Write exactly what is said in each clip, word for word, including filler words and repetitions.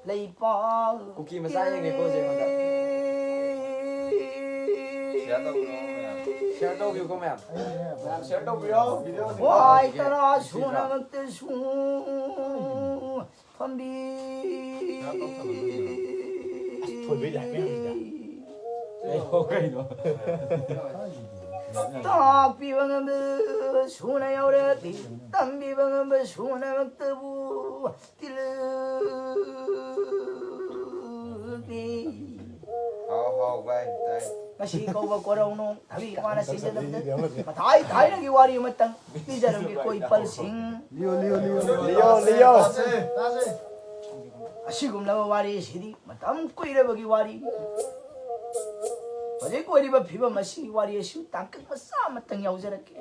ꯂꯩꯄꯥꯛ ꯀꯨꯀꯤ ꯃꯆꯥ ꯌꯦꯡꯒꯦꯀꯣ ꯍꯧꯖꯤꯛ ꯑꯩꯉꯣꯟꯗ꯫ Share ꯇꯧꯕꯤꯔꯣ ꯃꯌꯥꯝ꯫ Share ꯇꯧꯕꯤꯌꯨꯀꯣ ꯃꯌꯥꯝ꯫ ꯃꯌꯥꯝ share ꯇꯧꯕꯤꯔꯣ video ꯁꯤꯡꯗꯣ꯫ ꯋꯥꯏ ꯇꯔꯥ ꯁꯨꯅꯃꯛꯇꯁꯨ ꯐꯝꯕꯤ꯫ ꯊꯣꯏꯕꯩꯗꯤ ꯍꯥꯏꯕ ꯌꯥꯝꯁꯤꯗ꯫ ꯑꯩ ꯍꯣ ꯀꯩꯅꯣ? ꯇꯥꯛꯄꯤꯕ ꯉꯝꯕ ꯁꯨꯅ ꯌꯥꯎꯔꯦ, ꯇꯝꯕꯤꯕ ꯉꯝꯕ ꯁꯨꯅꯃꯛꯇꯕꯨ꯫ ꯍꯥꯎ, ꯍꯥꯎ, ꯚꯥꯏ, ꯇꯥꯏ꯫ ꯉꯁꯤ ꯀꯧꯕ ꯀꯣꯔꯧꯅꯣ ꯊꯕꯤ ꯃꯥꯅ ꯁꯤꯖꯤꯟꯅꯕꯗ ꯃꯊꯥꯏ ꯊꯥꯏꯅꯒꯤ ꯋꯥꯔꯤ ꯑꯃꯇꯪ ꯄꯤꯖꯔꯝꯒꯦꯀꯣ ꯏꯄꯜꯁꯤꯡ꯫ ꯂꯤꯌꯣ, ꯂꯤꯌꯣ, ꯂꯤꯌꯣ꯫ ꯂꯤꯌꯣ, ꯂꯤꯌꯣ꯫ ꯑꯁꯤꯒꯨꯝꯂꯕ ꯋꯥꯔꯤꯁꯤꯗꯤ ꯃꯇꯝ ꯀꯨꯏꯔꯕꯒꯤ ꯋꯥꯔꯤꯅꯤ꯫ ꯍꯧꯖꯤꯛ ꯑꯣꯏꯔꯤꯕ ꯐꯤꯕꯝ ꯑꯁꯤꯒꯤ ꯋꯥꯔꯤ ꯑꯁꯤ ꯇꯥꯡꯀꯛ ꯃꯆꯥ ꯑꯃꯇꯪ ꯌꯥꯎꯖꯔꯛꯀꯦ꯫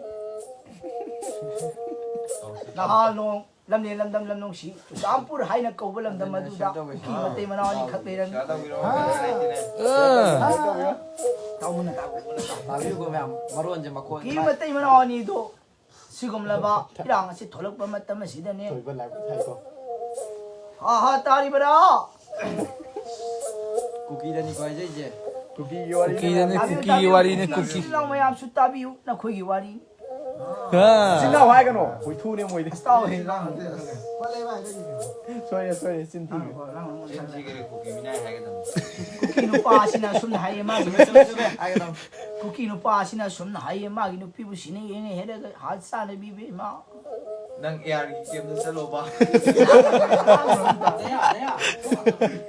ꯅꯍꯥꯟ ꯅꯣꯡ ꯂꯝꯂꯦꯟ ꯂꯝꯗꯝ ꯂꯝ ꯅꯨꯡꯁꯤ ꯆꯨꯔꯆꯥꯟꯄꯨꯔ ꯍꯥꯏꯅ ꯀꯧꯕ ꯂꯝꯗꯝ ꯑꯗꯨꯗ ꯀꯨꯀꯤ ꯃꯇꯩ ꯃꯅꯥꯎ ꯑꯅꯤꯈꯛ ꯂꯩꯔꯝꯃꯤ꯫ ꯇꯥꯎ ꯃꯨꯟꯅ ꯇꯥꯎ, ꯃꯨꯟꯅ ꯇꯥꯎ꯫ ꯇꯥꯕꯤꯌꯨꯀꯣ ꯃꯌꯥꯝ, ꯃꯔꯣꯟꯁꯦ ꯃꯈꯣꯟ ꯀꯨꯀꯤ ꯃꯇꯩ ꯃꯅꯥꯎ ꯑꯅꯤꯗꯣ ꯁꯤꯒꯨꯝꯂꯕ ꯏꯔꯥꯡ ꯑꯁꯤ ꯊꯣꯛꯂꯛꯄ ꯃꯇꯝ ꯑꯁꯤꯗꯅꯦ꯫ ꯊꯣꯏꯕ ꯂꯥꯏꯕꯛ ꯊꯥꯏꯀꯣ꯫ ꯍꯥ ꯍꯥ ꯇꯥꯔꯤꯕꯔꯥ? ꯀꯨꯀꯤꯗꯅꯤꯀꯣ ꯍꯥꯏꯖꯩꯁꯦ꯫ ꯀꯨꯀꯤꯒꯤ ꯋꯥꯔꯤꯅꯦ ꯀꯨꯀꯤꯗꯅꯤ, ꯃꯌꯥꯝ꯫ ꯀꯨꯀꯤꯒꯤ ꯇꯥꯕꯤꯌꯨ, ꯋꯥꯔꯤꯅꯦ, ꯇꯥꯕꯤꯌꯨ, ꯀꯨꯀꯤ꯫ ꯏꯆꯤꯜ ꯏꯅꯥꯎ ꯃꯌꯥꯝꯁꯨ ꯇꯥꯕꯤꯌꯨ, ꯅꯈꯣꯏꯒꯤ ꯋꯥꯔꯤꯅꯤ꯫ ꯍꯥ꯫ ꯏꯆꯤꯟ ꯏꯅꯥꯎ ꯍꯥꯏꯒꯅꯣ, ꯍꯨꯏꯊꯨꯅꯦ ꯃꯣꯏꯗꯤ꯫ ꯑꯁ, ꯇꯥꯎ ꯍꯦ꯫ ꯁꯣꯏꯔꯦ, ꯁꯣꯏꯔꯦ, ꯆꯤꯟ ꯊꯤꯔꯦ꯫ ꯆꯤꯟ ꯊꯤꯒꯔꯦ, ꯀꯨꯀꯤ ꯃꯤꯅꯥꯏ ꯍꯥꯏꯒꯗꯕꯅꯤ꯫ ꯀꯨꯀꯤ ꯅꯨꯄꯥꯁꯤꯅ ꯑꯁꯨꯝꯅ ꯍꯥꯏꯌꯦ, ꯃꯥꯒꯤ ꯆꯨꯝꯃꯦ, ꯆꯨꯝꯃꯦ, ꯍꯥꯏꯒꯗꯕꯅꯤ꯫ ꯀꯨꯀꯤ ꯅꯨꯄꯥꯁꯤꯅ ꯑꯁꯨꯝꯅ ꯍꯥꯏꯌꯦ, ꯃꯥꯒꯤ ꯅꯨꯄꯤꯕꯨ ꯁꯤꯅ ꯌꯦꯡꯉꯦ ꯍꯥꯏꯔꯒ ꯍꯥꯠ ꯆꯥꯅꯕꯤꯕ ꯏꯃꯥ꯫ ꯅꯪ ꯑꯦ ꯑꯥꯔꯒꯤ ꯀꯦꯝꯗ ꯆꯠꯂꯣꯕ꯫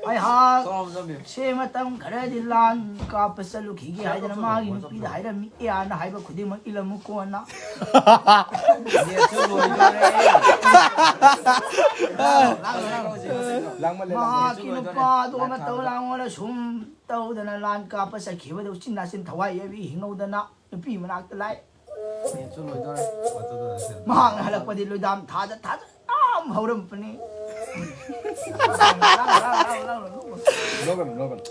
ꯑꯩꯍꯥꯛ ꯁꯣꯝ ꯅꯝꯃꯦ꯫ ꯁꯦ ꯃꯇꯝ ꯈꯔꯗꯤ ꯂꯥꯟ ꯀꯥꯞꯄ ꯆꯠꯂꯨꯈꯤꯒꯦ ꯍꯥꯏꯗꯅ ꯃꯥꯒꯤ ꯅꯨꯄꯤꯗ ꯍꯥꯏꯔꯝꯃꯤ, ꯑꯦ ꯑꯥꯔꯅ ꯍꯥꯏꯕ ꯈꯨꯗꯤꯡꯃꯛ ꯏꯜꯂꯝꯃꯨ ꯀꯣꯟꯅ꯫ ꯅꯦꯠꯁꯨ ꯂꯣꯏꯗꯣꯔꯦ꯫ ꯂꯥꯡꯃꯜꯂꯦ, ꯂꯥꯡꯃꯜꯂꯦ꯫ ꯃꯍꯥꯛꯀꯤ ꯅꯨꯄꯥꯗꯣ ꯃꯇꯧ ꯂꯥꯡꯉꯣꯅ ꯁꯨꯝ ꯇꯧꯗꯅ ꯂꯥꯟ ꯀꯥꯞꯄ ꯆꯠꯈꯤꯕꯗ ꯎꯆꯤꯟ ꯅꯥꯆꯤꯟ ꯊꯋꯥꯏ ꯌꯥꯎꯕꯤ ꯍꯤꯡꯍꯧꯗꯅ ꯅꯨꯄꯤ ꯃꯅꯥꯛꯇ ꯂꯥꯛꯑꯦ꯫ ꯅꯦꯠꯁꯨ ꯂꯣꯏꯗꯣꯔꯦ꯫ ꯃꯍꯥꯛꯅ ꯍꯜꯂꯛꯄꯗꯤ ꯂꯣꯏꯗꯥꯝ ꯊꯥꯗ ꯊꯥꯗ ꯌꯥꯝ ꯍꯧꯔꯝꯕꯅꯤ꯫ ꯅꯣꯛꯀꯅꯨ, ꯅꯣꯛꯀꯅꯨ꯫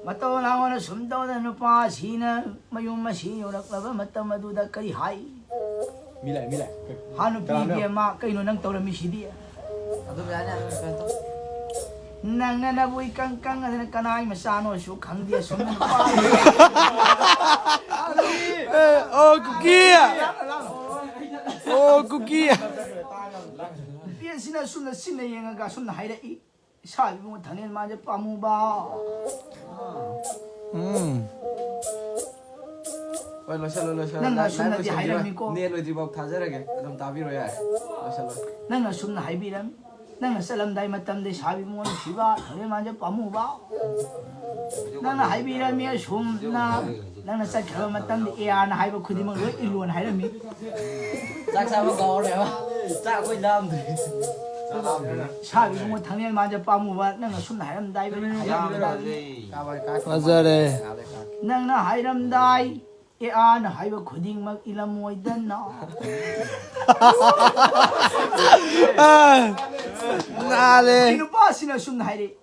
ꯃꯇꯧ ꯂꯥꯡꯉꯣꯅ ꯁꯨꯝ ꯇꯧꯗꯅ ꯅꯨꯄꯥꯁꯤꯅ ꯃꯌꯨꯝ ꯑꯁꯤ ꯌꯧꯔꯛꯂꯕ ꯃꯇꯝ ꯑꯗꯨꯗ ꯀꯔꯤ ꯍꯥꯏ? ꯃꯤ ꯂꯥꯛꯑꯦ, ꯃꯤ ꯂꯥꯛꯑꯦ꯫ ꯍꯥ, ꯅꯨꯄꯤ ꯀꯅꯥꯅꯣ? ꯏꯕꯦꯝꯃ, ꯀꯩꯅꯣ ꯅꯪ ꯇꯧꯔꯝꯃꯤꯁꯤꯗꯤ? ꯑꯗꯨꯝ ꯌꯥꯅꯤ, ꯑꯗꯨꯝ ꯀꯩꯅꯣ ꯇꯧ꯫ ꯅꯪꯅ ꯅꯕꯨ ꯏꯀꯪ ꯀꯪꯉꯗꯅ ꯀꯅꯥꯏ ꯃꯆꯥꯅꯣꯁꯨ ꯈꯪꯗꯦ, ꯁꯨꯝ ꯅꯨꯄꯥ꯫ ꯑꯦ, ꯑꯣ ꯀꯨꯀꯤ꯫ ꯑꯣ ꯀꯨꯀꯤ꯫ ꯅꯨꯄꯤ ꯑꯁꯤꯅ ꯁꯨꯝꯅ ꯁꯤꯟꯅ ꯌꯦꯡꯉꯒ ꯁꯨꯝꯅ ꯍꯥꯏꯔꯛꯏ, ꯏꯁꯥ ꯏꯕꯨꯡꯉꯣ ꯊꯪꯅꯦꯜ ꯃꯥꯟꯖ ꯄꯥꯝꯃꯨꯕ꯫ ꯎꯝ꯫ ꯍꯣꯏ, ꯂꯣꯏꯁꯜꯂꯣ, ꯂꯣꯏꯁꯜꯂꯣ. ꯅꯪꯅ ꯂꯥꯏ- ꯂꯥꯏ ꯑꯁꯨꯝꯅꯗꯤ ꯂꯣꯏꯁꯤꯟꯕꯤꯔꯣ꯫ ꯍꯥꯏꯔꯝꯃꯤꯀꯣ꯫ ꯅꯦꯠ ꯂꯣꯏꯗ꯭ꯔꯤꯐꯥꯎ ꯊꯥꯖꯔꯒꯦ꯫ ꯑꯗꯨꯝ ꯇꯥꯕꯤꯔꯣ ꯌꯥꯔꯦ꯫ ꯂꯣꯏꯁꯜꯂꯣ꯫ ꯅꯪꯅ ꯁꯨꯝꯅ ꯍꯥꯏꯕꯤꯔꯝꯃꯤ, ꯅꯪꯅ ꯆꯠꯂꯝꯗꯥꯏ ꯃꯇꯝꯗ ꯏꯁꯥ ꯏꯕꯨꯡꯉꯣ ꯅꯨꯡꯁꯤꯕ, ꯊꯪꯅꯦꯜ ꯃꯥꯟꯖ ꯄꯥꯝꯃꯨꯕ꯫ ꯅꯪꯅ ꯍꯥꯏꯕꯤꯔꯝꯃꯤ ꯑꯁꯨꯝꯅ, ꯅꯪꯅ ꯆꯠꯈ꯭ꯔꯕ ꯃꯇꯝꯗ ꯑꯦ ꯑꯥꯔꯅ ꯍꯥꯏꯕ ꯈꯨꯗꯤꯡꯃꯛ ꯂꯣꯏ ꯏꯜꯂꯣꯅ ꯍꯥꯏꯔꯝꯃꯤ꯫ ꯆꯥꯛ ꯆꯥꯕ ꯀꯥꯎꯔꯦꯕ꯫ ꯆꯥꯛ ꯑꯩꯈꯣꯏ ꯂꯥꯝꯗ꯭ꯔꯤ꯫ ꯏꯁꯥ ꯏꯕꯨꯡꯉꯣ ꯊꯪꯅꯦꯜ ꯃꯥꯟꯖ ꯄꯥꯝꯃꯨꯕ, ꯅꯪꯅ ꯁꯨꯝꯅ ꯍꯥꯏꯔꯝꯗꯥꯏ ꯃꯇꯝꯗ ꯐꯖꯔꯦ꯫ ꯅꯪꯅ ꯍꯥꯏꯔꯝꯗꯥꯏ ꯑꯦ ꯑꯥꯔꯅ ꯍꯥꯏꯕ ꯈꯨꯗꯤꯡꯃꯛ ꯏꯂꯝꯃꯣꯏꯗꯅ꯫ ꯅꯥꯜꯂꯦ꯫ ꯅꯨꯄꯥꯁꯤꯅ ꯁꯨꯝꯅ ꯍꯥꯏꯔꯛꯏ,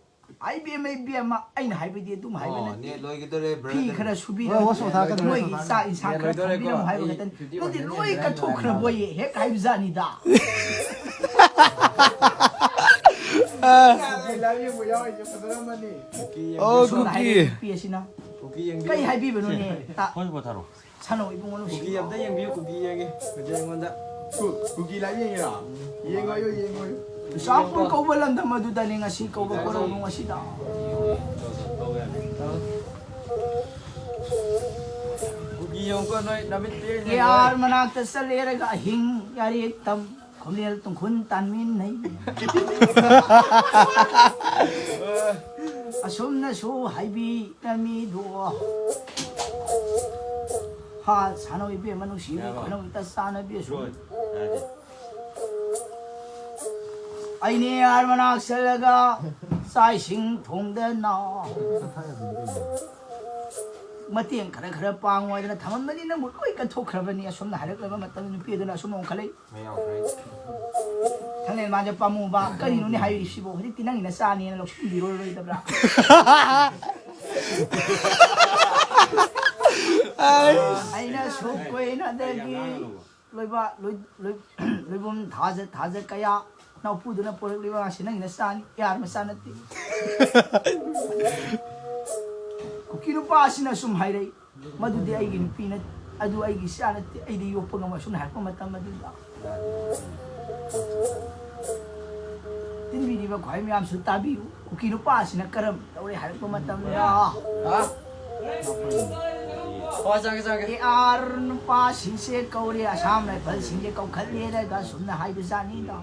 "ꯑꯩ ꯕꯦꯝꯃ, ꯑꯩ ꯕꯦꯝꯃ, ꯑꯩꯅ ꯍꯥꯏꯕꯗꯤ ꯑꯗꯨꯝ ꯍꯥꯏꯕ ꯑꯣ, ꯅꯠꯇꯦ꯫ ꯅꯦꯠ ꯂꯣꯏꯒꯗꯧꯔꯦ, ꯐꯤ brother꯫ ꯈꯔ ꯁꯨꯕꯤꯔꯝꯃꯨ, ꯍꯣꯏ, ꯍꯣꯏ, ꯁꯣꯊꯥ ꯀꯩꯅꯣ, ꯅꯣꯏꯒꯤ ꯁꯣꯊꯥ꯫ ꯆꯥꯛ ꯏꯟꯁꯥꯡ ꯅꯦꯠ ꯈꯔ ꯂꯣꯏꯗꯧꯔꯦꯀꯣ꯫ ꯊꯣꯡꯕꯤꯔꯝꯃꯨ" ꯍꯥꯏꯕ ꯑꯩ ꯈꯛꯇꯅꯤ꯫ video ꯅꯠꯇꯦ, ꯀꯣꯟ ꯂꯣꯏ ꯌꯦꯡꯉꯒ ꯀꯠꯊꯣꯛꯈ꯭ꯔꯕꯣꯏꯌꯦ ꯍꯦꯛ ꯍꯥꯏꯕꯖꯥꯠꯅꯤꯗ꯫ ꯂꯥꯏꯔꯤꯛ ꯌꯦꯡꯕ ꯌꯥꯎꯔꯤꯁꯦ ꯐꯖꯔꯝꯃꯅꯤ꯫ ꯑꯣ ꯁꯨꯝꯅ ꯀꯨꯀꯤ꯫ ꯍꯥꯏꯔꯛꯏ ꯅꯨꯄꯤ ꯑꯁꯤꯅ꯫ ꯀꯨꯀꯤ ꯌꯦꯡꯕꯤꯌꯨ꯫ ꯀꯩ ꯍꯥꯏꯕꯤꯕꯅꯣꯅꯦ? ꯇ-, ꯍꯣꯏ, ꯄꯣꯊꯥꯔꯣ꯫ ꯁꯥꯟꯅꯧ ꯏꯕꯨꯡꯉꯣ ꯅꯨꯡꯁꯤ꯫ ꯀꯨꯀꯤ ꯑꯝꯇ ꯌꯦꯡꯕꯤꯌꯨ, ꯀꯨꯀꯤ ꯌꯦꯡꯒꯦ꯫ ꯍꯧꯖꯤꯛ ꯑꯩꯉꯣꯟꯗ꯫ ꯀꯨ- ꯀꯨꯀꯤ ꯂꯥꯏꯔꯤꯛ ꯌꯦꯡꯉꯤꯔꯣ? ꯌꯦꯡꯉꯣꯌꯨ, ꯌꯦꯡꯉꯣꯌꯨ꯫ ꯆꯨꯔꯆꯥꯟꯄꯨꯔ ꯀꯧꯕ ꯂꯝꯗꯝ ꯑꯗꯨꯗꯅꯤ ꯉꯁꯤ ꯀꯧꯕ ꯀꯣꯔꯧꯅꯨꯡ ꯑꯁꯤꯗ꯫ ꯀꯨꯀꯤ ꯌꯦꯡꯉꯨꯀꯣ ꯅꯣꯏ ꯅꯃꯤꯠ ꯄꯤꯔꯤꯅꯦ꯫ ꯀꯦ ꯑꯥꯔ ꯃꯅꯥꯛꯇ ꯆꯠꯂꯦꯔꯒ ꯑꯍꯤꯡ ꯌꯥꯔꯦ ꯇꯝ ꯈꯣꯝꯂꯦꯜ ꯇꯨꯡꯈꯨꯟ ꯇꯥꯟꯃꯤꯟꯅꯩ꯫ ꯑꯁꯨꯝꯅꯁꯨ ꯍꯥꯏꯕꯤꯔꯝꯃꯤꯗꯣ꯫ ꯍꯥ, ꯁꯥꯟꯅꯧ ꯏꯕꯦꯝꯃ ꯅꯨꯡꯁꯤꯕꯤ, ꯈꯣꯏꯅꯧ ꯏꯇ ꯆꯥꯟꯅꯕꯤ ꯑꯁꯨꯝ꯫ ꯑꯩꯅꯦ ꯑꯥꯔ ꯃꯅꯥꯛ ꯆꯠꯂꯒ ꯆꯥꯛ ꯏꯁꯤꯡ ꯊꯣꯡꯗꯅ ꯃꯇꯦꯡ ꯈꯔ ꯈꯔ ꯄꯥꯡꯉꯣ ꯍꯥꯏꯗꯅ ꯊꯝꯃꯝꯕꯅꯤ, ꯅꯪꯕꯨ ꯂꯣꯏ ꯀꯠꯊꯣꯛꯈ꯭ꯔꯕꯅꯤ꯫ ꯑꯁꯣꯝꯅ ꯍꯥꯏꯔꯛꯂꯕ ꯃꯇꯝꯗ ꯅꯨꯄꯤ ꯑꯗꯨꯅ ꯑꯁꯨꯝ ꯑꯣꯟꯈꯠꯂꯛꯏ꯫ ꯊꯪꯅꯦꯜ ꯃꯥꯟꯖ ꯄꯥꯝꯃꯨꯕ, ꯀꯔꯤꯅꯣꯅꯦ ꯍꯥꯏꯔꯤꯁꯤꯕꯣ? ꯍꯧꯖꯤꯛꯇꯤ ꯅꯪꯒꯤ ꯅꯆꯥꯅꯦꯅ ꯂꯧꯁꯤꯟꯕꯤꯔꯣꯏꯗꯕ꯭ꯔꯥ? ꯑꯩꯅ ꯁꯨꯛ ꯀꯨꯏꯅꯗꯒꯤ ꯂꯣꯏꯕ-, ꯂꯣꯏ-, ꯂꯣꯏ-, ꯂꯣꯏꯕꯨꯝ ꯊꯥꯖ ꯊꯥꯖ ꯀꯌꯥ ꯅꯥꯎꯄꯨꯗꯨꯅ ꯄꯣꯔꯛꯂꯤꯕ ꯑꯉꯥꯡꯁꯤ ꯅꯪꯒꯤ ꯅꯆꯥꯅꯤ, ꯌꯥꯔ ꯃꯆꯥ ꯅꯠꯇꯦ꯫ ꯀꯨꯀꯤ ꯅꯨꯄꯥꯁꯤꯅ ꯁꯨꯝ ꯍꯥꯏꯔꯛꯏ, "ꯃꯗꯨꯗꯤ ꯑꯩꯒꯤ ꯅꯨꯄꯤ ꯅꯠ-, ꯑꯗꯨ ꯑꯩꯒꯤ ꯏꯆꯥ ꯅꯠꯇꯦ, ꯑꯩꯗꯤ ꯌꯣꯛꯄ ꯉꯝꯃꯣꯏ" ꯁꯨꯝ ꯍꯥꯏꯔꯛꯄ ꯃꯇꯝ ꯑꯗꯨꯗ꯫ ꯇꯤꯟꯕꯤꯔꯤꯕ ꯈ꯭ꯋꯥꯏ ꯃꯌꯥꯝꯁꯨ ꯇꯥꯕꯤꯌꯨ꯫ ꯀꯨꯀꯤ ꯅꯨꯄꯥꯁꯤꯅ ꯀꯔꯝ ꯇꯧꯔꯦ ꯍꯥꯏꯔꯛꯄ ꯃꯇꯝꯗ, ꯍꯥ? ꯍꯣꯏ, ꯆꯪꯒꯦ, ꯆꯪꯒꯦ꯫ ꯑꯦ ꯑꯥꯔ ꯅꯨꯄꯥꯁꯤꯡꯁꯦ ꯀꯧꯔꯦ, ꯑꯁꯥꯝ ꯔꯥꯏꯐꯜꯁꯤꯡꯁꯦ ꯀꯧꯈꯠꯂꯦꯅꯒ ꯁꯨꯝꯅ ꯍꯥꯏꯕꯖꯥꯠꯅꯤꯗ꯫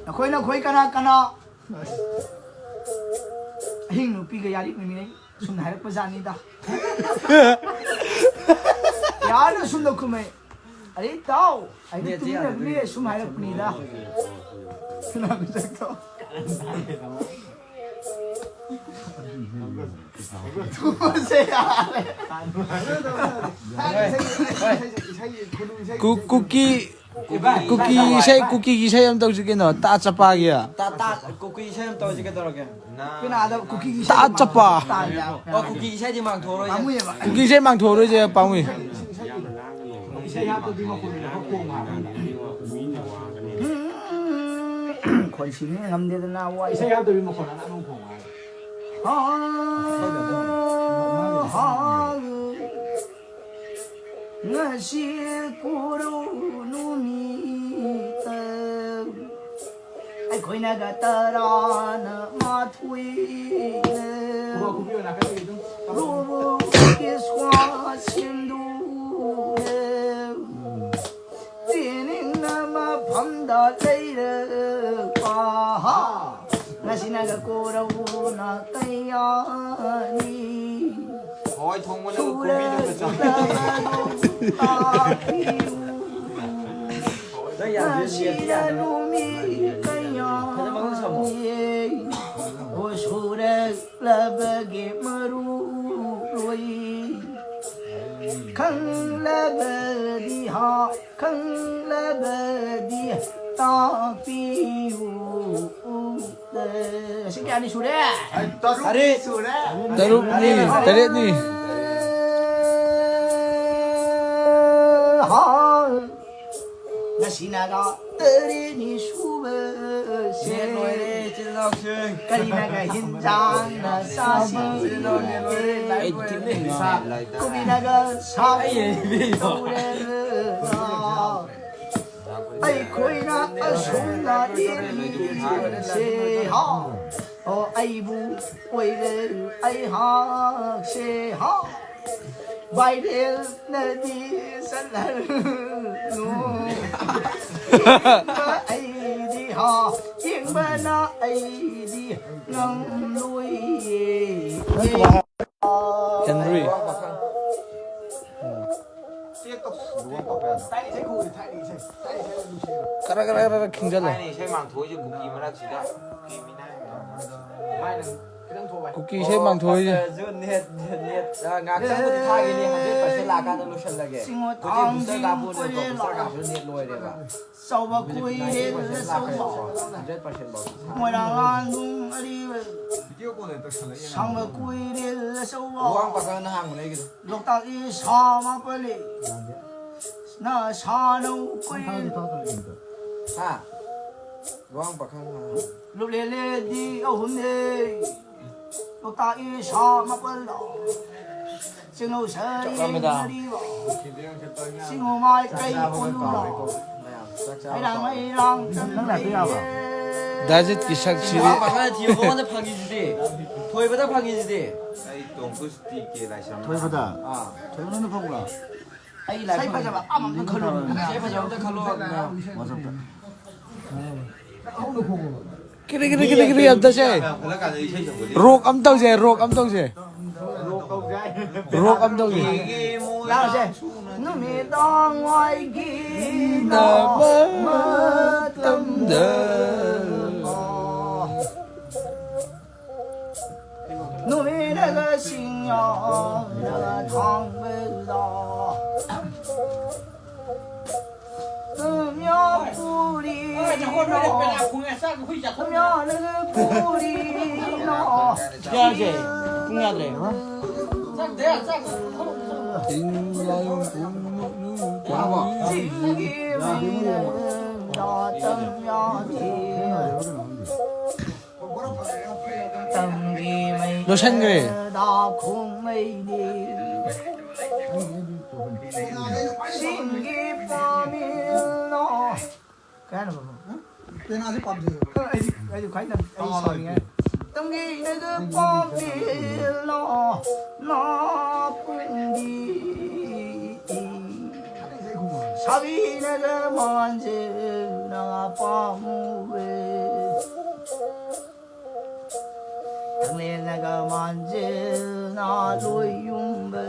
ꯅꯈꯣꯏ, ꯅꯈꯣꯏ ꯀꯅꯥ ꯀꯅꯥ ꯑꯍꯤꯡ ꯅꯨꯄꯤꯒ ꯌꯥꯔꯤꯛꯅꯃꯤꯟꯅꯩ? ꯁꯨꯝꯅ ꯍꯥꯏꯔꯛꯄ ꯖꯥꯠꯅꯤꯗ꯫ ꯌꯥꯔꯅ ꯁꯨꯝꯅ ꯈꯨꯝꯃꯩ꯫ "ꯑꯔꯦ ꯏꯇꯥꯎ, ꯑꯩꯗꯤ ꯅꯦꯠꯁꯦ ꯇꯨꯃꯤꯟꯅꯕꯅꯦ", ꯌꯥꯗꯕꯩ ꯁꯨꯝ ꯍꯥꯏꯔꯛꯄꯅꯤꯗ꯫ ꯀꯅꯥ ꯃꯁꯛꯇꯣ? ꯊꯨꯝꯕꯁꯦ ꯌꯥꯔꯦ꯫ ꯀꯨ-, ꯀꯨꯀꯤ, ꯀꯨꯀꯤ ꯏꯁꯩ, ꯀꯨꯀꯤꯒꯤ ꯏꯁꯩ ꯑꯃ ꯇꯧꯁꯤ ꯀꯩꯅꯣ, ꯇꯥ ꯆꯄꯥꯒꯤ꯫ ꯇꯥ, ꯇꯥ, ꯀꯨꯀꯤ ꯏꯁꯩ ꯑꯃ ꯇꯧꯁꯤ ꯀꯩꯗꯧꯔꯒꯦ? ꯀꯩꯅꯣ, ꯑꯗ ꯀꯨꯀꯤꯒꯤ ꯏꯁꯩ ꯇꯥ ꯆꯄꯥ꯫ ꯇꯥ-, ꯑꯣ, ꯀꯨꯀꯤ ꯏꯁꯩꯗꯤ ꯃꯥꯡꯊꯣꯛꯑꯔꯣꯏꯁꯦ꯫ ꯄꯥꯝꯃꯨꯏꯌꯦꯕ꯫ ꯀꯨꯀꯤ ꯏꯁꯩ ꯃꯥꯡꯊꯣꯛꯑꯔꯣꯏꯁꯦ, ꯄꯥꯝꯃꯨꯏ꯫ ꯏꯁꯩ ꯍꯥꯞꯇꯗꯤ ꯃꯈꯣꯟ ꯈꯣꯡ ꯍꯥꯞꯄꯅꯤ꯫ ꯎꯝ, ꯈꯣꯟꯁꯤꯅ ꯉꯝꯗꯦꯗꯅ, ꯋꯥꯏ꯫ ꯏꯁꯩ ꯍꯥꯞꯇꯕꯤ ꯃꯈꯣꯟ ꯑꯅꯥꯟꯕ ꯈꯣꯡ ꯍꯥꯏ꯫ ꯍꯥ, ꯍꯥ, ꯉꯁꯤ ꯀꯨꯔꯧ ꯅꯨꯃꯤꯠꯇ ꯑꯩꯈꯣꯏꯅꯒ ꯇꯔꯥꯅ ꯃꯥꯊꯣꯏꯅ ꯈꯨꯕꯥꯛ ꯈꯨꯕꯤꯌꯣ ꯅꯥꯀꯟꯗꯒꯤ ꯑꯗꯨꯝ꯫ ꯔꯨꯕꯨ ꯀꯤꯁ꯭ꯋꯥ ꯁꯤꯟꯗꯨꯅ ꯆꯦꯅꯤꯡꯅ ꯃꯐꯝꯗ ꯂꯩꯔꯛꯄ꯫ ꯉꯁꯤꯅꯒ ꯀꯣꯔꯧꯅ ꯀꯌꯥꯅꯤ ꯍꯋꯥꯏ ꯊꯣꯡꯕꯅ ꯀꯣꯕꯤꯗꯨꯒ ꯆꯥ꯫ ꯁꯨꯔꯛꯂꯕ ꯇꯥꯛꯄꯤꯌꯨ꯫ ꯅꯪ ꯌꯥꯝ ꯉꯁꯤꯅ ꯅꯨꯃꯤꯠ ꯀꯌꯥꯅꯤ ꯍꯣ ꯁꯨꯔꯛꯂꯕꯒꯦ ꯃꯔꯨꯞ ꯂꯣꯏ꯫ ꯈꯪꯂꯕꯗꯤ ꯍꯥ, ꯈꯪꯂꯕꯗꯤ ꯇꯥꯛꯄꯤꯌꯨ꯫ ꯑꯁꯤ ꯀꯌꯥꯅꯤ ꯁꯨꯔꯦ? ꯑꯩ ꯇꯔꯨꯛ ꯑꯔꯦ꯫ ꯁꯨꯔꯦ꯫ ꯇꯔꯨꯛꯅꯤ, ꯇꯔꯦꯠꯅꯤ꯫ ꯍꯥ꯫ ꯉꯁꯤꯅꯒ ꯇꯔꯦꯠꯅꯤ ꯁꯨꯕꯁꯦ꯫ ꯅꯦꯠ ꯂꯣꯏꯔꯦ, ꯏꯆꯤꯜ ꯏꯅꯥꯎꯁꯤꯡ꯫ ꯀꯔꯤꯅꯒ ꯍꯤꯟꯖꯥꯡꯅ ꯆꯥꯁꯤ? ꯏꯆꯤꯜ ꯏꯅꯥꯎ ꯅꯦꯠ ꯂꯣꯏꯔꯦ, ꯂꯥꯏꯞ ꯑꯩ ꯂꯣꯏꯔꯦ꯫ ꯇꯤꯚꯤ ꯌꯦꯡꯉꯤ꯫ ꯀꯨꯝꯃꯤꯅꯒ ꯁꯥꯎ ꯑꯩ ꯌꯦꯡꯉꯤ꯫ ꯇꯧꯔꯦ꯫ ꯑꯩꯈꯣꯏꯅ ꯑꯁꯨꯝꯅ ꯌꯦꯡꯂꯤꯁꯦ, ꯍꯥ꯫ ꯑꯣ, ꯑꯩꯕꯨ ꯑꯣꯏꯔꯦ ꯑꯩꯍꯥꯛꯁꯦ, ꯍꯥ꯫ ꯚꯥꯏꯔꯦꯜꯅꯗꯤ ꯆꯠꯍꯜꯂꯨ꯫ ꯌꯦꯡꯕ ꯑꯩꯗꯤ, ꯍꯥ, ꯌꯦꯡꯕꯅ ꯑꯩꯗꯤ ꯉꯝꯂꯣꯏꯌꯦ꯫ ꯍꯦꯟꯔꯤ꯫ ꯀꯔ ꯀꯔ ꯀꯔ ꯈꯤꯡꯖꯜꯂꯣ꯫ ꯊꯥꯏꯅ ꯏꯁꯩ ꯃꯥꯡꯊꯣꯛꯏꯁꯦ ꯀꯨꯀꯤ ꯃꯔꯛꯁꯤꯗ꯫ ꯀꯨꯀꯤ ꯏꯁꯩ ꯃꯥꯡꯊꯣꯛꯏꯁꯦ꯫ ꯅꯦꯠ, ꯅꯦꯠ, ꯅꯦꯠ, ꯑ, ꯉꯥꯛꯇꯪꯕꯨꯗꯤ ꯊꯥꯈꯤꯅꯤ, ꯍꯟꯗ꯭ꯔꯦꯠ ꯄꯥꯔꯁꯦꯟ ꯂꯥꯛꯑꯀꯥꯟꯗ ꯂꯣꯏꯁꯤꯜꯂꯒꯦ꯫ ꯍꯧꯖꯤꯛ ꯕꯨꯁꯇꯔ ꯀꯥꯞꯄꯣꯅꯦ, ꯕꯨꯁꯇꯔ ꯀꯥꯞꯄꯁꯨ ꯅꯦꯠ ꯂꯣꯏꯔꯦꯕ꯫ ꯆꯥꯎꯕ ꯀꯨꯏꯔꯦꯜ ꯑꯆꯧꯕ꯫ ꯍꯟꯗ꯭ꯔꯦꯠ ꯄꯥꯔꯁꯦꯟ ꯐꯥꯎ ꯃꯣꯏꯔꯥꯡ ꯂꯥꯟꯕꯨꯡ ꯑꯔꯤꯕ꯫ ꯁꯥꯡꯕ ꯀꯨꯏꯔꯦꯜ ꯑꯆꯧꯕ꯫ ꯂꯨꯋꯥꯡ ꯄꯥꯈꯪꯅ ꯍꯥꯡꯕꯅꯦ ꯑꯩꯒꯤꯗꯣ꯫ ꯂꯣꯛꯇꯥꯛ ꯏꯁꯥ ꯃꯥꯄꯜꯂꯤ꯫ ꯅ ꯁꯥꯅꯧ ꯀꯨꯏꯔꯦꯜ꯫ ꯍꯥ? ꯂꯨꯋꯥꯡ ꯄꯥꯈꯪꯅ ꯍꯥꯡꯕ꯫ ꯂꯨꯞꯂꯦꯂꯦꯗꯤ ꯑꯍꯨꯝꯅꯦ꯫ ꯂꯣꯛꯇꯥꯛ ꯏꯁꯥ ꯃꯥꯄꯜꯂꯣ꯫ ꯆꯤꯡꯅꯧ ꯁꯔꯤ ꯆꯠꯂꯝꯃꯤꯗ꯫ ꯃꯔꯤꯕ꯫ ꯆꯤꯡꯉꯨ ꯃꯥꯏ ꯀꯩ ꯑꯣꯏꯔꯨꯅꯣ꯫ ꯍꯩꯔꯥꯡ ꯃꯩꯔꯥꯡ ꯅꯪ ꯂꯥꯛꯄ ꯌꯥꯕ꯭ꯔꯣ? ꯆꯪꯗ꯭ꯔꯤꯌꯦ꯫ ꯗꯥꯖꯤꯠꯀꯤ ꯁꯛꯁꯤꯗꯤ꯫ ꯃꯥ ꯃꯈꯥꯗ ꯊꯤꯌꯣ, ꯃꯉꯣꯟꯗ ꯐꯪꯉꯤꯁꯤꯗꯤ꯫ ꯊꯣꯏꯕꯗ ꯐꯪꯉꯤꯁꯤꯗꯤ꯫ ꯑꯩ ꯇꯣꯡꯀꯨꯁ ꯇꯤ ꯀꯦ ꯂꯥꯏꯁ꯭ꯔꯝ꯫ ꯊꯣꯏꯕꯗ? ꯑꯥ꯫ ꯊꯣꯏꯕꯗ ꯅꯪ ꯐꯪꯕ꯭ꯔꯣ? ꯑꯩ ꯂꯥꯏ ꯐꯪꯉꯤ꯫ ꯐꯖꯕ ꯑꯃ ꯑꯝꯇ ꯈꯜꯂꯣ꯫ ꯏꯁꯩ ꯐꯖꯕ ꯑꯝꯇ ꯈꯜꯂꯣ꯫ WhatsApp-ꯇ꯫ ꯀꯤꯔꯤ ꯀꯤꯔꯤ ꯀꯤꯔꯤ ꯀꯤꯔꯤ ꯑꯝꯇ ꯁꯦ꯫ ꯔꯣꯛ ꯑꯝ ꯇꯧꯁꯦ, ꯔꯣꯛ ꯑꯝ ꯇꯧꯁꯦ꯫ ꯔꯣꯛ ꯑꯝ ꯇꯧꯁꯦ꯫ ꯂꯥꯎꯁꯦ꯫ ꯅꯨꯃꯤꯗꯥꯡ ꯋꯥꯏꯒꯤ ꯅꯥꯕ ꯃꯇꯝꯗ꯫ ꯅꯨꯃꯤꯠꯅꯒ ꯆꯤꯡꯌꯥꯅꯒ ꯊꯥꯡꯕꯗ꯫ ꯊꯨꯝꯌꯥꯛ ꯄꯨꯔꯤ꯫ ꯊꯨꯝꯌꯥꯛꯅꯒ ꯄꯨꯔꯤꯅꯣ꯫ ꯌꯥꯔꯁꯦ꯫ ꯄꯨꯡ ꯌꯥꯗ꯭ꯔꯦ꯫ ꯂꯣꯏꯁꯟꯈ꯭ꯔꯦ꯫ ꯀꯩ ꯍꯥꯏꯅꯣ ꯕꯕꯥ? ꯄꯦꯅꯥꯁꯦ ꯄꯥꯝꯖꯩꯌꯦꯕ꯫ ꯑꯩꯗꯤ, ꯑꯩꯗꯤ ꯈ꯭ꯋꯥꯏ ꯅꯪ, ꯑꯩ ꯁꯥꯎꯅꯤꯡꯉꯦ꯫ ꯇꯝꯒꯦ ꯏꯅꯗ ꯄꯥꯝꯕꯤꯂꯣ, ꯅꯥꯄꯨꯡꯕꯤ꯫ ꯁꯥꯕꯤꯅꯒ ꯃꯥꯟꯖꯦꯅ ꯄꯥꯝꯃꯨꯋꯦ꯫ ꯊꯪꯂꯦꯟꯅꯒ ꯃꯥꯟꯖꯦꯅ ꯂꯣꯏꯌꯨꯝꯕ꯫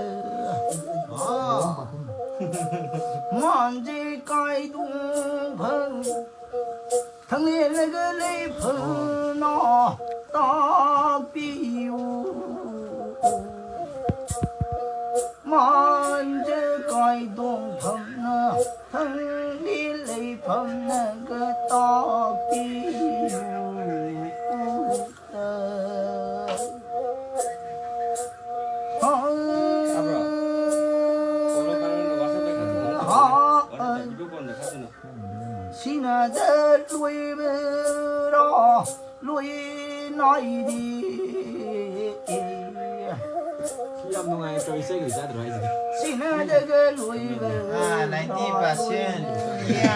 ꯃꯥꯟꯖꯦ ꯀꯥꯏꯗꯣꯡꯐꯝ ꯊꯪꯂꯦꯟꯅꯒ ꯂꯩꯐꯝꯅ ꯇꯥꯛꯄꯤꯌꯨ꯫ ꯃꯥꯟꯖꯦ ꯀꯥꯏꯗꯣꯡꯐꯝꯅ ꯊꯪꯂꯦꯟ ꯂꯩꯐꯝꯅꯒ ꯇꯥꯛꯄꯤꯌꯨ꯫ ꯇꯥꯕ꯭ꯔꯣ? ꯀꯣꯜꯗꯣ ꯀꯔꯝꯕ WhatsApp-ꯇ ꯊꯥꯖꯤꯜꯂꯣ꯫ ꯍꯥ? WhatsApp-ꯇ video call-ꯗ ꯊꯥꯖꯤꯜꯂꯣ꯫ ꯁꯤꯅꯗ ꯂꯣꯏꯕ꯭ꯔꯣ? ꯂꯣꯏ ꯅꯥꯏꯗꯦ꯫ ꯁꯤ ꯌꯥꯝ ꯅꯨꯡꯉꯥꯏ, ꯇꯧꯔꯤ ꯏꯁꯩꯒꯗꯤ ꯇꯥꯗ꯭ꯔꯣ ꯍꯥꯏꯁꯤꯗꯤ? ꯁꯤꯅꯗꯒ ꯂꯣꯏꯕ꯭ꯔꯣ? ꯑꯥ, ninety percent꯫ ꯌꯥ꯫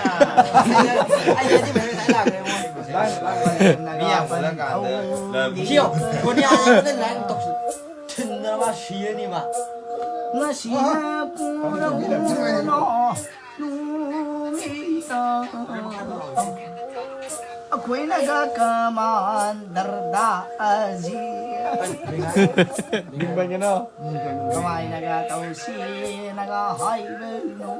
ꯑꯩ ninety percent ꯂꯥꯛꯈ꯭ꯔꯦ ꯃꯣꯏ꯫ ꯃꯤ ꯌꯥꯝ ꯄꯨꯜꯂꯀꯥꯟꯗ꯫ ꯁꯤ ꯌꯦꯡꯉꯣ, ꯀꯣꯔꯤꯌꯥ ꯌꯦꯡꯕꯗ line ꯇꯧꯁꯤ-, ꯊꯤꯟꯗꯅ ꯃꯥ ꯁꯤꯔꯅꯤ ꯃꯥ꯫ ꯉꯁꯤꯅ ꯄꯨꯔꯧꯅꯣ ꯅꯨꯃꯤꯠꯇ꯫ ꯑꯩꯈꯣꯏꯅꯒ ꯀꯃꯥꯟꯗꯔꯗ ꯑꯁꯤ ꯀꯃꯥꯏꯅꯒ ꯇꯧꯁꯤꯅꯒ ꯍꯥꯏꯕꯅꯣ?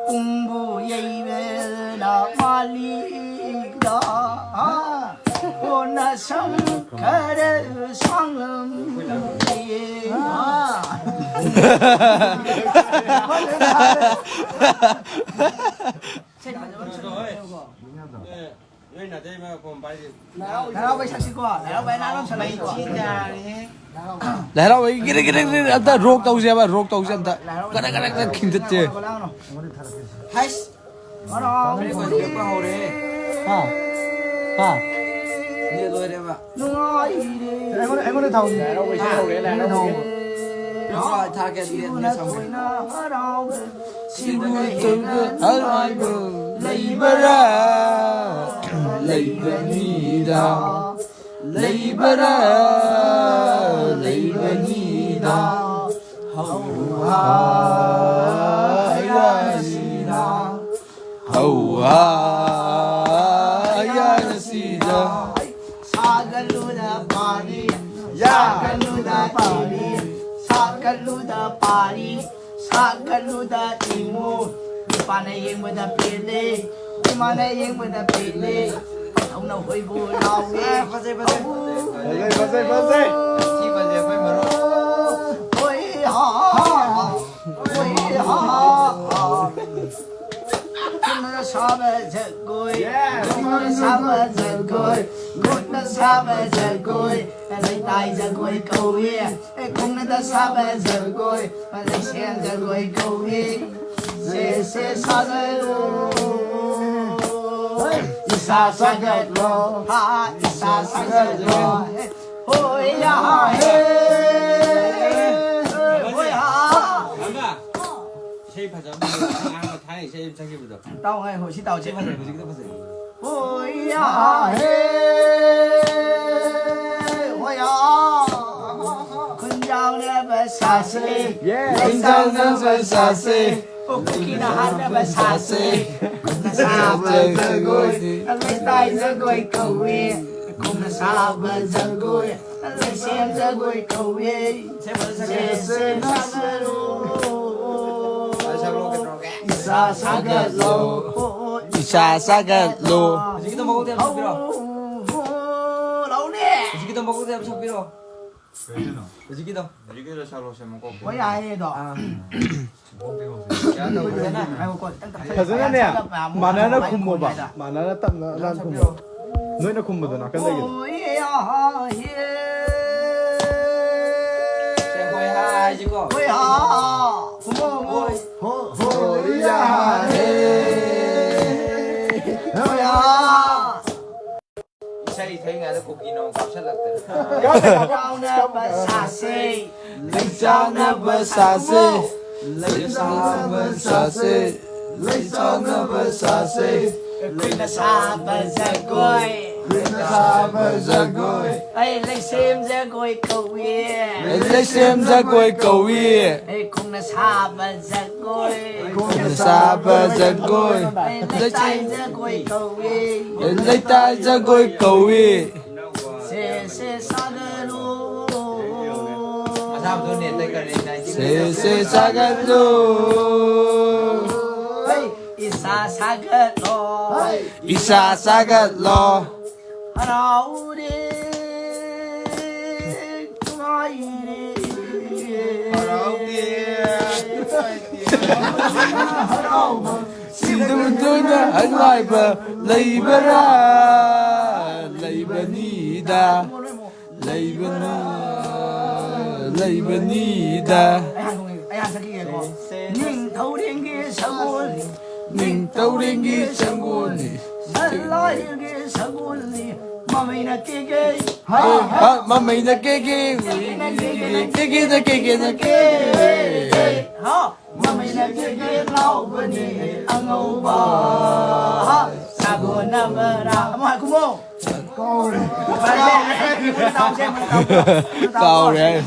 ꯄꯨꯡꯕꯨ ꯌꯩꯕꯅ ꯃꯥꯂꯤꯗ ꯀꯣꯟꯅ ꯁꯪ ꯈꯔ ꯁꯥꯡꯂꯝꯂꯦ꯫ ꯅꯣꯏ ꯅꯥꯇꯩꯃ ꯐꯣꯟ ꯄꯥꯏꯗꯦ꯫ ꯂꯥꯏ ꯍꯔꯥꯎꯕꯩ ꯁꯛꯁꯤꯀꯣ, ꯂꯥꯏ ꯍꯔꯥꯎꯕꯩ ꯅꯥꯟ ꯑꯃ ꯁꯥꯟꯅꯁꯤꯀꯣ꯫ ꯂꯥꯏ ꯍꯔꯥꯎꯕꯩ ꯒꯤꯔꯤ ꯒꯤꯔꯤ ꯒꯤꯔꯤ ꯑꯝꯇ ꯔꯣꯛ ꯇꯧꯁꯦ ꯍꯥꯏꯕ, ꯔꯣꯛ ꯇꯧꯁꯦ ꯑꯝꯇ꯫ ꯒꯗꯛ ꯒꯗꯛ ꯒꯗꯛ ꯈꯤꯟꯗꯠꯁꯦ꯫ ꯍꯥꯏꯁ꯫ ꯍꯔꯥꯎ ꯀꯔꯤ ꯀꯣꯏ ꯂꯦꯞꯄ ꯍꯧꯔꯦ꯫ ꯍꯥ? ꯍꯥ? ꯅꯦ ꯂꯣꯏꯔꯦꯕ꯫ ꯅꯨꯡꯉꯥꯏꯔꯦ꯫ ꯑꯩꯉꯣꯟꯗ, ꯑꯩꯉꯣꯟꯗ ꯊꯥꯎ꯫ ꯂꯥꯏ ꯍꯔꯥꯎꯕ ꯏꯁꯩ ꯍꯧꯔꯦ, ꯂꯥꯏ ꯍꯔꯥꯎꯕ꯫ ꯊꯥꯔꯛꯀꯦ ꯑꯗꯨꯗꯤ ꯅꯦ ꯁꯝꯒꯦ꯫ ꯁꯤꯕꯨ ꯇꯧꯗ ꯍꯔꯥꯎꯕ ꯂꯩꯕꯔꯥ? ꯂꯩꯕꯅꯤꯗ꯫ ꯂꯩꯕꯔꯥ? ꯂꯩꯕꯅꯤꯗ꯫ ꯍꯧ ꯍꯥ ꯌꯥꯁꯤꯅ꯫ ꯍꯧ ꯍꯥ ꯌꯥꯁꯤꯅ꯫ ꯁꯥꯒꯠꯂꯨꯗ ꯄꯥꯔꯤ, ꯁꯥꯒꯠꯂꯨꯗ ꯄꯥꯔꯤ, ꯁꯥꯒꯠꯂꯨꯗ ꯄꯥꯔꯤ, ꯁꯥꯒꯠꯂꯨꯗ ꯏꯃꯨ꯫ ꯅꯨꯄꯥꯅ ꯌꯦꯡꯕꯗ ꯄꯦꯜꯂꯦ, ꯏꯃꯥꯅ ꯌꯦꯡꯕꯗ ꯄꯦꯜꯂꯦ꯫ ꯄꯥꯈꯪꯅ ꯍꯣꯏꯕꯨ ꯂꯥꯎꯏ꯫ ꯐꯖꯩ, ꯐꯖꯩ꯫ ꯐꯖꯩ, ꯐꯖꯩ, ꯐꯖꯩ꯫ ꯁꯤ ꯐꯖꯩ, ꯑꯩꯈꯣꯏ ꯃꯔꯨꯞ꯫ ꯍꯣꯏ ꯍꯥ, ꯍꯣꯏ ꯍꯥ꯫ ꯈꯨꯠꯅ ꯁꯥꯕ ꯖꯒꯣꯏ, ꯈꯨꯠꯅ ꯁꯥꯕ ꯖꯒꯣꯏ, ꯈꯨꯠꯅ ꯁꯥꯕ ꯖꯒꯣꯏ, ꯂꯩꯇꯥꯏ ꯖꯒꯣꯏ ꯀꯧꯏ꯫ ꯈꯣꯡꯅꯗ ꯁꯥꯕ ꯖꯒꯣꯏ, ꯂꯩꯁꯦꯜ ꯖꯒꯣꯏ ꯀꯧꯏ꯫ ꯁꯦ ꯁꯦ ꯁꯥꯖꯔꯣ, ꯏꯁꯥ ꯁꯥꯒꯠꯂꯣ, ꯍꯥ, ꯏꯁꯥ ꯁꯥꯒꯠꯂꯣ꯫ ꯍꯣꯏ ꯌꯥ ꯍꯦ, ꯍꯣꯏ ꯍꯥ꯫ ꯔꯝꯕꯥ, ꯏꯁꯩ ꯐꯖꯕ ꯑꯃ ꯂꯩꯕꯅꯦ, ꯑꯍꯥꯟꯕ ꯊꯥꯏꯅ ꯏꯁꯩ ꯑꯃ ꯁꯛꯈꯤꯕꯗꯣ꯫ ꯇꯥꯎ ꯍꯥꯏ, ꯍꯣꯏ, ꯁꯤ ꯇꯥꯎ, ꯁꯤ ꯐꯖꯩ, ꯍꯧꯖꯤꯛꯀꯤꯗꯣ ꯐꯖꯩ꯫ ꯍꯣꯏ ꯌꯥ ꯍꯦ, ꯍꯣꯏ ꯌꯥ꯫ ꯈꯨꯟꯖꯥꯎꯅꯕ ꯁꯥꯁꯦ, ꯌꯦ꯫ ꯈꯨꯟꯖꯥꯎꯅꯕ ꯁꯥꯁꯦ, ꯄꯨꯈ꯭ꯔꯤꯅ ꯍꯥꯠꯅꯕ ꯁꯥꯁꯦ꯫ ꯈꯨꯠꯅ ꯁꯥꯕ ꯖꯒꯣꯏ, ꯂꯩꯇꯥꯏ ꯖꯒꯣꯏ ꯀꯧꯏ꯫ ꯈꯣꯡꯅ ꯁꯥꯕ ꯖꯒꯣꯏ, ꯂꯩꯁꯦꯝ ꯖꯒꯣꯏ ꯀꯧꯏ꯫ ꯁꯦ, ꯁꯦ, ꯁꯥꯖꯔꯣ꯫ ꯏꯁꯥ ꯁꯥꯒꯠꯂꯣ꯫ ꯏꯁꯥ ꯁꯥꯒꯠꯂꯣ꯫ ꯍꯧꯖꯤꯛꯀꯤꯗꯣ ꯃꯀꯣꯛꯇꯩ ꯑꯃ ꯁꯛꯄꯤꯔꯣ꯫ ꯍꯧ, ꯍꯧ, ꯂꯥꯎꯅꯦ꯫ ꯍꯧꯖꯤꯛꯀꯤꯗꯣ ꯃꯀꯣꯛꯇꯩ ꯑꯃ ꯁꯛꯄꯤꯔꯣ꯫ ꯀꯩꯅꯣ? ꯍꯧꯖꯤꯛꯀꯤꯗꯣ꯫ ꯍꯧꯖꯤꯛꯀꯤꯗꯣ ꯁꯥꯂꯣ ꯁꯦꯝꯃꯨꯀꯣ꯫ ꯍꯣꯏ, ꯌꯥꯏꯌꯦ ꯑꯗꯣ꯫ ꯑꯥ꯫ ꯉꯥꯏꯈꯣꯀꯣ, ꯈꯤꯇꯪ ꯇꯞꯊꯒꯦ꯫ ꯐꯖꯅꯅꯦ꯫ ꯇꯞꯅ ꯑꯃꯨꯛ ꯃꯥꯟꯅꯅ ꯑꯗꯨꯃꯥꯏꯅ ꯈꯨꯝꯃꯣꯕ꯫ ꯈꯨꯝꯃꯣ ꯍꯥꯏꯗ꯫ ꯃꯥꯟꯅꯅ ꯇꯞꯅ ꯅꯥꯟꯅ ꯈꯨꯝꯃꯣ꯫ ꯅꯣꯏꯅ ꯈꯨꯝꯕꯗꯣ ꯅꯥꯀꯟꯗꯒꯤꯗꯣ꯫ ꯍꯣꯏ, ꯑꯥ, ꯌꯦ꯫ ꯁꯦ, ꯍꯣꯏ ꯍꯥꯏꯁꯤꯀꯣ꯫ ꯍꯣꯏ, ꯍꯥ꯫ ꯈꯨꯝꯃꯣ, ꯈꯨꯝꯃꯣ꯫ ꯍꯣ, ꯍꯣ, ꯌꯥ, ꯍꯦ꯫ ꯍꯣꯏ, ꯍꯥ꯫ ꯏꯁꯩ ꯏꯁꯩ ꯉꯥꯏꯗ ꯀꯨꯀꯤꯅ ꯑꯃꯨꯛ ꯀꯥꯞꯁꯤꯜꯂꯛꯇꯅ꯫ ꯆꯥꯎꯅꯕ ꯁꯥꯁꯦ꯫ ꯂꯩ ꯆꯥꯅꯕ ꯁꯥꯁꯦ꯫ ꯂꯩ ꯆꯥꯅꯕ ꯁꯥꯁꯦ꯫ ꯂꯩ ꯆꯥꯅꯕ ꯁꯥꯁꯦ꯫ ꯑꯩꯈꯣꯏꯅ ꯁꯥꯕ ꯖꯒꯣꯏ꯫ ꯑꯩꯈꯣꯏꯅ ꯁꯥꯕ ꯖꯒꯣꯏ꯫ ꯑꯩ ꯂꯩꯁꯦꯝ ꯖꯒꯣꯏ ꯀꯧꯏ꯫ ꯂꯩꯁꯦꯝ ꯖꯒꯣꯏ ꯀꯧꯏ꯫ ꯑꯩ ꯈꯣꯡꯅ ꯁꯥꯕ ꯖꯒꯣꯏ꯫ ꯈꯣꯡꯅ ꯁꯥꯕ ꯖꯒꯣꯏ꯫ ꯑꯩ ꯂꯩꯇꯥꯏ ꯖꯒꯣꯏ ꯀꯧꯏ꯫ ꯂꯩꯇꯥꯏ ꯖꯒꯣꯏ ꯀꯧꯏ꯫ ꯁꯦ ꯁꯦ ꯁꯥꯒꯠꯂꯨ꯫ ꯃꯁꯥ ꯃꯊꯟꯇ ꯅꯦꯠꯇ ꯀꯔꯤ ꯅꯥꯏꯟꯇꯤꯟ ꯁꯦ ꯁꯦ ꯁꯥꯒꯠꯂꯨ꯫ ꯍꯩ, ꯏꯁꯥ ꯁꯥꯒꯠꯂꯣ꯫ ꯏꯁꯥ ꯁꯥꯒꯠꯂꯣ꯫ ꯍꯔꯥꯎꯔꯦ, ꯅꯨꯡꯉꯥꯏꯔꯦ꯫ ꯁꯤꯗꯕꯗꯨꯅ ꯑꯅꯨꯡꯉꯥꯏꯕ ꯂꯩꯕꯔꯥ? ꯂꯩꯕꯅꯤꯗ꯫ ꯂꯩꯕꯅꯤ꯫ ꯂꯩꯕꯅꯤꯗ꯫ ꯑꯩ ꯍꯥꯟꯅ ꯊꯣꯛꯂꯛꯑꯒꯦ, ꯑꯩ ꯍꯥꯟꯅ ꯊꯣꯛꯂꯛꯑꯒꯦꯀꯣ꯫ ꯅꯤꯡꯊꯧꯔꯦꯜꯒꯤ ꯁꯒꯣꯜ꯫ ꯅꯤꯡꯊꯧꯔꯦꯜꯒꯤ ꯁꯒꯣꯜꯅꯤ꯫ ꯂꯥꯏꯒꯤ ꯁꯒꯣꯜꯅꯤ꯫ ꯃꯃꯩꯅ ꯀꯦꯒꯦ꯫ ꯍ, ꯃꯃꯩꯅ ꯀꯦꯒꯦ꯫ ꯀꯦꯒꯦꯅ ꯀꯦꯒꯦꯅ ꯀꯦ꯫ ꯍꯥ꯫ ꯃꯃꯩꯅ ꯀꯦꯒꯦ ꯂꯥꯎꯕꯅꯤ ꯑꯉꯧꯕ꯫ ꯍꯥ꯫ ꯁꯥꯒꯣꯟꯅꯕꯔꯥ꯫ ꯑꯃꯨꯛ ꯍꯥꯏ ꯀꯨꯝꯃꯣ꯫ ꯀꯥꯎꯔꯦ꯫